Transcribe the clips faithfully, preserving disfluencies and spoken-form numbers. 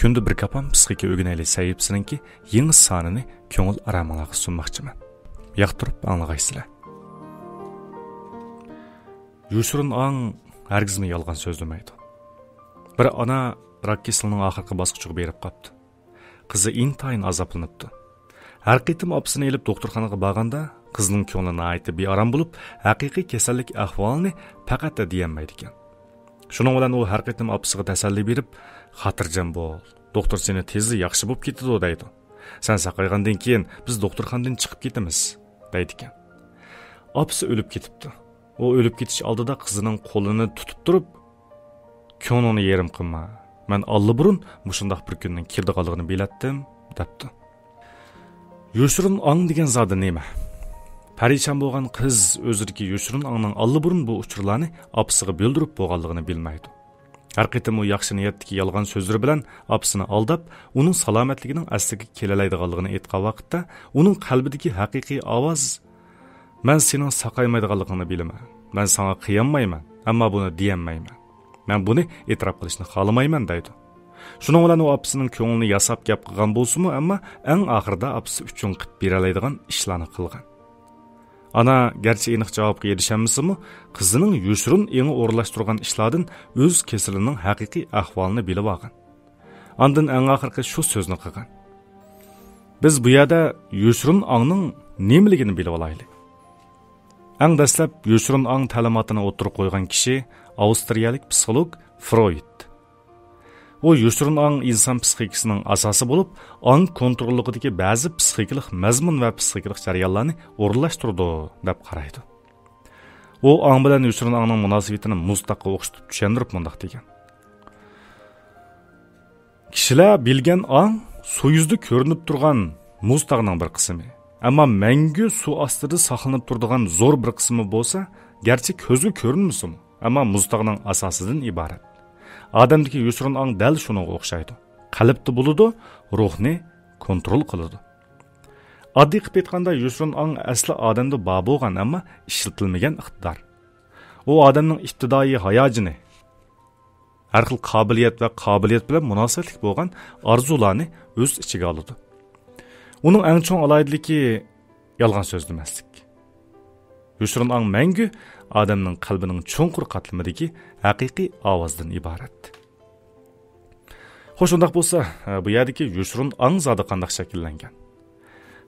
كۈندە بىر كاپام پىسخىكا ئۆگىنەيلى سەھىپىسىنىڭكى يېڭى سانىنى كۆڭۈل ئارامىڭلارغا سۇنماقچىمەن. ياقتۇرۇپ ئاڭلىغايسىلەر. يوشۇرۇن ئاڭ ھەرگىزمۇ يالغان سۆزلىمەيدۇ. بىر ئانا راك كېسىلىنىڭ ئاخىرقى باسقۇچىغا بېرىپ قاپتۇ. قىزى ئىنتايىن ئازابلىنىپتۇ. ھەر قېتىم ئاپىسىنى ئېلىپ دوختۇرخانىغا بارغاندا، قىزنىڭ كۆڭلى ناھايىتى بىئارام بولۇپ، ھەقىقىي كېسەللىك ئەھۋالىنى پەقەت دېيەلمەيدىكەن. شۇنىڭ بىلەن ئۇ ھەر قېتىم ئاپىسىغا تەسەللى بېرىپ، «خاتىرجەم بول، دوختۇر سېنى تېزلا ياخشى بولۇپ كېتىدۇ» دەيدۇ. «سەن ساقايغاندىن كېيىن بىز دوختۇرخانىدىن چىقىپ كېتىمىز» دەيدىكەن. ئاپىسى ئۆلۈپ كېتىپتۇ. ئۇ ئۆلۈپ كېتىش ئالدىدا قىزىنىڭ قولىنى تۇتۇپ تۇرۇپ، «كۆڭلۈڭنى يېرىم قىلما. مەن ئاللىبۇرۇن مۇشۇنداق بىر كۈننىڭ كېلىدىغانلىقىنى بىلەتتىم» دەپتۇ. يوشۇرۇن ئاڭ دېگەن زادى نېمە؟ پەرىشان بولغان قىز ئۆزىدىكى يوشۇرۇن ئاڭنىڭ ئاللىبۇرۇن بۇ ئۇچۇرلارنى ئاپىسىغا بىلدۈرۈپ بولغانلىقىنى بىلمەيدۇ. ھەر قېتىم ئۇ ياخشى نىيەتتىكى يالغان سۆزلىرى بىلەن ئاپىسىنى ئالداپ، ئۇنىڭ سالامەتلىكىنىڭ ئەسلىگە كېلەلەيدىغانلىقىنى ئېيتقان ۋاقىتتا، ئۇنىڭ قەلبىدىكى ھەقىقىي ئاۋاز، «مەن سېنىڭ ساقايمايدىغانلىقىڭنى بىلىمەن. مەن ساڭا قىيالمايمەن، ئەمما بۇنى دېيەلمەيمەن. مەن بۇنى ئېتىراپ قىلىشنى خالىمايمەن» دەيدۇ. شۇنىڭ بىلەن ئۇ ئاپىسىنىڭ كۆڭلىنى ياساپ گەپ قىلغان بولسىمۇ، ئەمما ئەڭ ئاخىرىدا ئاپىسى ئۈچۈن قىلىپ بېرەلەيدىغان ئىشلارنى قىلغان. ئانا گەرچە ئېنىق جاۋابقا ئېرىشەلمىسىمۇ، قىزىنىڭ يوشۇرۇن ئېڭى ئورۇنلاشتۇرغان ئىشلاردىن ئۆز كېسىلىنىڭ ھەقىقىي ئەھۋالىنى بىلىۋالغان. ئاندىن ئەڭ ئاخىرقى شۇ سۆزنى قىلغان: «بىز بۇ يەردە يوشۇرۇن ئاڭنىڭ نېمىلىكىنى بىلىۋالايلى.» ئەڭ دەسلەپ يوشۇرۇن ئاڭ تەلىماتىنى ئوتتۇرىغا قويغان كىشى ئاۋسترىيەلىك پسىخولوگ فرويد. ئۇ يوشۇرۇن ئاڭ ئىنسان پسىخىكىسىنىڭ ئاساسى بولۇپ، ئاڭ كونتروللۇقىدىكى بەزى پسىخىكىلىق مەزمۇن ۋە پسىخىكىلىق جەريانلارنى ئورۇنلاشتۇرىدۇ، دەپ قارايدۇ. ئۇ ئاڭ بىلەن يوشۇرۇن ئاڭنىڭ مۇناسىۋىتىنى مۇز تاغقا ئوخشىتىپ چۈشەندۈرۈپ مۇنداق دېگەن: «كىشىلەر بىلگەن ئاڭ سۇ يۈزىدە كۆرۈنۈپ تۇرغان مۇز تاغنىڭ بىر قىسمى. ئەمما مەڭگۈ سۇ ئاستىدا ساقلىنىپ تۇرىدىغان زور بىر قىسمى بولسا، گەرچە كۆزگە كۆرۈنمىسىمۇ، ئەمما مۇز تاغنىڭ ئاساسىدىن ئىبارەت. ئادەمدىكى يوشۇرۇن ئاڭ دەل شۇنىڭغا ئوخشايدۇ. قەلبتە بولىدۇ، روھنى كونترول قىلىدۇ.» ئاددىي قىلىپ ئېيتقاندا، يوشۇرۇن ئاڭ ئەسلى ئادەمدە بار بولغان، ئەمما ئىشلىتىلمىگەن ئىقتىدار. ئۇ ئادەمنىڭ ئىپتىدائىي ھاياجىنى، ھەر خىل قابىلىيەت ۋە قابىلىيەت بىلەن مۇناسىۋەتلىك بولغان ئارزۇلارنى ئۆز ئىچىگە ئالىدۇ. ئۇنىڭ ئەڭ چوڭ ئالاھىدىلىكى يالغان سۆزلىمەسلىك. يوشۇرۇن ئاڭ مەڭگۈ ئادەمنىڭ قەلبىنىڭ چوڭقۇر قاتلىمىدىكى ھەقىقىي ئاۋازدىن ئىبارەت. خوش، ئۇنداق بولسا، بۇ يەردىكى يوشۇرۇن ئاڭ زادى قانداق شەكىللەنگەن؟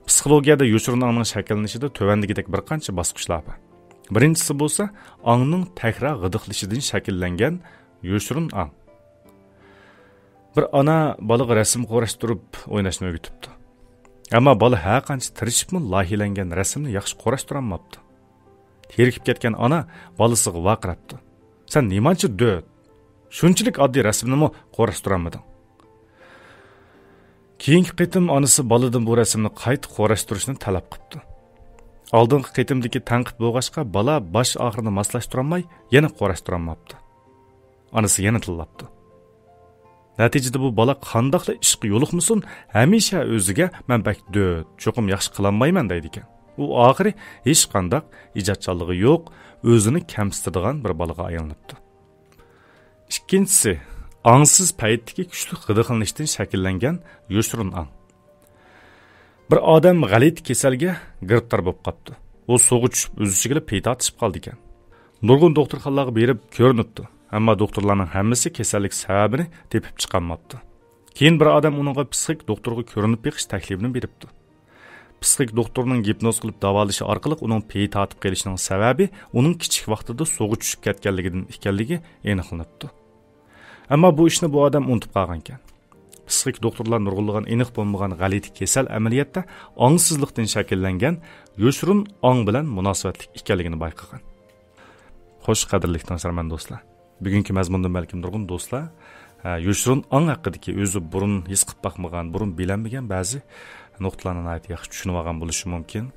پسىخولوگىيەدە يوشۇرۇن ئاڭنىڭ شەكىللىنىشىدە تۆۋەندىكىدەك بىر قانچە باسقۇچلار بار. بىرىنچىسى بولسا ئاڭنىڭ تەكرار غىدىقلىشىدىن شەكىللەنگەن يوشۇرۇن ئاڭ. بىر ئانا بالىغا رەسىم قۇراشتۇرۇپ ئويناشنى ئۆگىتىپتۇ. ئەمما بالا ھەر قانچە تىرىشىپمۇ لايىھەلەنگەن رەسىمنى ياخشى قۇراشتۇرالماپتۇ. تېرىكىپ كەتكەن ئانا بالىسىغا ۋارقىراپتۇ: «سەن نېمانچە دۆت! شۇنچىلىك ئاددىي رەسىمنىمۇ قۇراشتۇرالمىدىڭ.» كېيىنكى قېتىم ئانىسى بالىدىن بۇ رەسىمنى قايتا قۇراشتۇرۇشنى تەلەپ قىپتۇ. ئالدىنقى قېتىمدىكى تەنقىد بولغاچقا، بالا باش ئاخىرىنى ماسلاشتۇرالماي يەنە قۇراشتۇرالماپتۇ. ئانىسى يەنە تىللاپتۇ. نەتىجىدە بۇ بالا قانداقلا ئىشقا يولۇقمىسۇن، ھەمىشە ئۆزىگە «مەن بەك دۆت، چوقۇم ياخشى قىلالمايمەن» دەيدىكەن. ئۇ ئاخىرى ھېچقانداق ئىجادچانلىقى يوق، ئۆزىنى كەمسىتىدىغان بىر بالىغا ئايلىنىپتۇ. ئىككىنچىسى، ئاڭسىز پەيتتىكى كۈچلۈك غىدىقلىنىشتىن شەكىللەنگەن يوشۇرۇن ئاڭ. بىر ئادەم غەلىتە كېسەلگە گىرىپتار بولۇپ قاپتۇ. ئۇ سۇغا چۈشۈپ، ئۆز ئىچىگىلا پېتى تارتىشىپ قالىدىكەن. نۇرغۇن دوختۇرخانىلارغا بېرىپ كۆرۈنۈپتۇ، ئەمما دوختۇرلارنىڭ ھەممىسى كېسەللىك سەۋەبىنى تېپىپ چىقالماپتۇ. كېيىن بىر ئادەم ئۇنىڭغا پسىخىك دوختۇرغا كۆرۈنۈپ بېقىش تەكلىپىنى بېرىپتۇ. پسىخىك دوختۇرنىڭ گىپنوز قىلىپ داۋالىشى ئارقىلىق ئۇنىڭ پېتى تارتىپ قېلىشىنىڭ سەۋەبى ئۇنىڭ كىچىك ۋاقتىدا سۇغا چۈشۈپ كەتكەنلىكىدىن ئىكەنلىكى ئېنىقلىنىپتۇ. ئەمما بۇ ئىشنى بۇ ئادەم ئۇنتۇپ قالغانىكەن. پسىخىك دوختۇرلار نۇرغۇنلىغان ئېنىق بولمىغان غەلىتە كېسەل ئەمەلىيەتتە ئاڭسىزلىقتىن شەكىللەنگەن يوشۇرۇن ئاڭ بىلەن مۇناسىۋەتلىك ئىكەنلىكىنى بايقىغان. خوش، قەدىرلىك تىڭشىغۇچىلار دوستلار. بۈگۈنكى مەزمۇندىن بەلكىم نۇرغۇن دوستلار، ھە، يوشۇرۇن ئاڭ ھەققىدىكى ئۆزى بۇرۇن ھېس قىلىپ باقمىغان، بۇرۇن بىلەلمىگەن بەزى نۇقتىلارنى ناھايىتى ياخشى چۈشىنىۋالغان بولۇشى مۇمكىن.